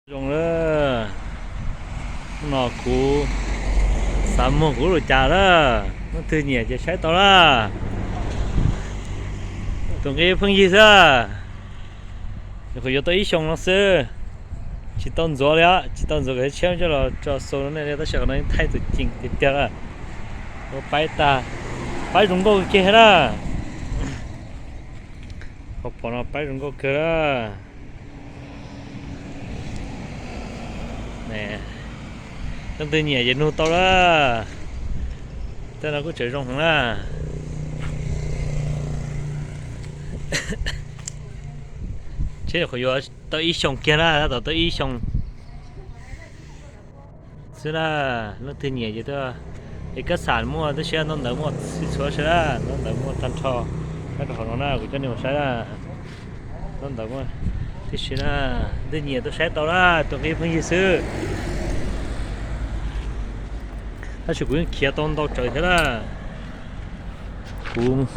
Zoo lawm, hnub no kuv xav muag kuv lub cas lawm, leej twg nyiam ces saib tau lawm. Tus nqi pheej yig xwb, nyuam qhuav yuav tau ib xyoos no xwb, tsis tau ntxuav li os, tsis tau ntxuav kom tshiab coj los tso xu rau nej li, tab sis qhov no yeej thaij tus ceem tiag tiag lawm. Paib tag, paib zoo nkauj kiag na. Qhov pom no paib zoo nkauj kawg lawm. Leej twg nyiam ces nug tau lawm. Tej no kuj tseem zoo heev na. Tsheb nyuam qhuav yuav tau ib xyoos kiag na, tab tom tau ib xyoos xwb na. Leej twg nyiam ces tuaj, es kab xam muaj tib si, ntaub ntawv muaj txhij txhua si na, ntaub ntawv muaj tag nrho. Nyob rau hauv no na, kuv coj nej mus saib na. Ntaub ntawv muaj tib si na, leej twg nyiam tuaj saib tau na, tus nqi pheej yig xwb. Tab sis kuv yeej khiav tau ntau tsawv thiab na. Kuv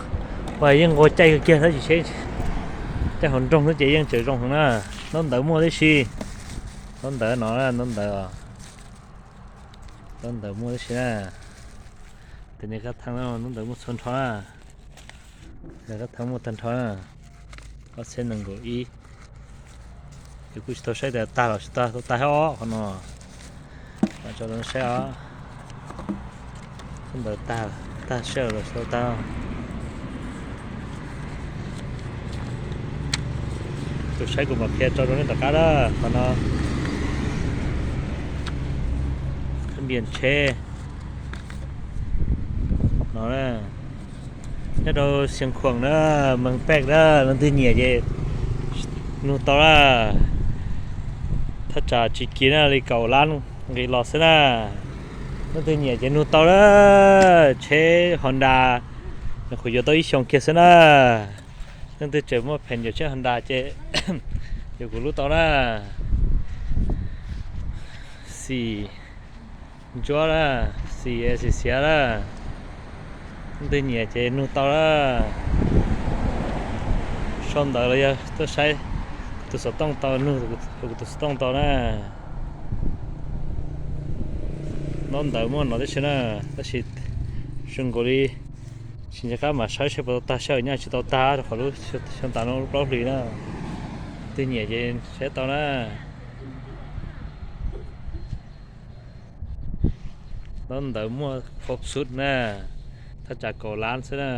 yeej nquag caij kiag tab sis seb caij hauv nroog xwb ces yeej tseem zoo heev na. Ntaub ntawv muaj tib si. Ntaub ntawv no, ntaub ntawv, ntaub ntawv muaj tib si na. Tus niag kab thaj ntaub ntawv muaj txhua nrho na. Kab thaj muaj tag nrho na. Ob txhiab nees nkaum ib. Ces kuj tsis tau saib tias tag los tsis tau tag os qhov no. Tso rau saib os. Ntawv tag, tag sij hawm los tsis tau tag. Tus saib kuv mam qhia tso rau nej tom qab na, qhov no. Kab npias tsheb no na, nyob rau Xeev Khuam na, Mees Pej na, leej twg nyiam ces nug tau na. Thaj tsam tsis kiv na, li kaum lab nqi los xwb na. Leej twg nyiam ces nug tau na. Tsheb Honda, nyuam qhuav yuav tau ib xyoos kiag xwb na. Leej twg tseem muaj pheem yuav tsheb Honda ces yuav kuv lub tau na. Xim ntsuab na, xim xim xiav na. Leej twg nyiam ces nug tau na. Sau ntawv los yog tuaj saib kuv tus xov tooj tau, nug kuv tus xov tooj tau na. Ntaub ntawv muaj no tib si na, tab sis zoo nkaus li tsis nco qab mam saib seb puas tau tag, sij hawm nyob tsis tau tag rau qhov lub xyoo tas no lub plaub hlis na. Twg nyiam ces saib tau na. Ntaub ntawv muaj koob xub na, thaj tsam kaum lab xwb na.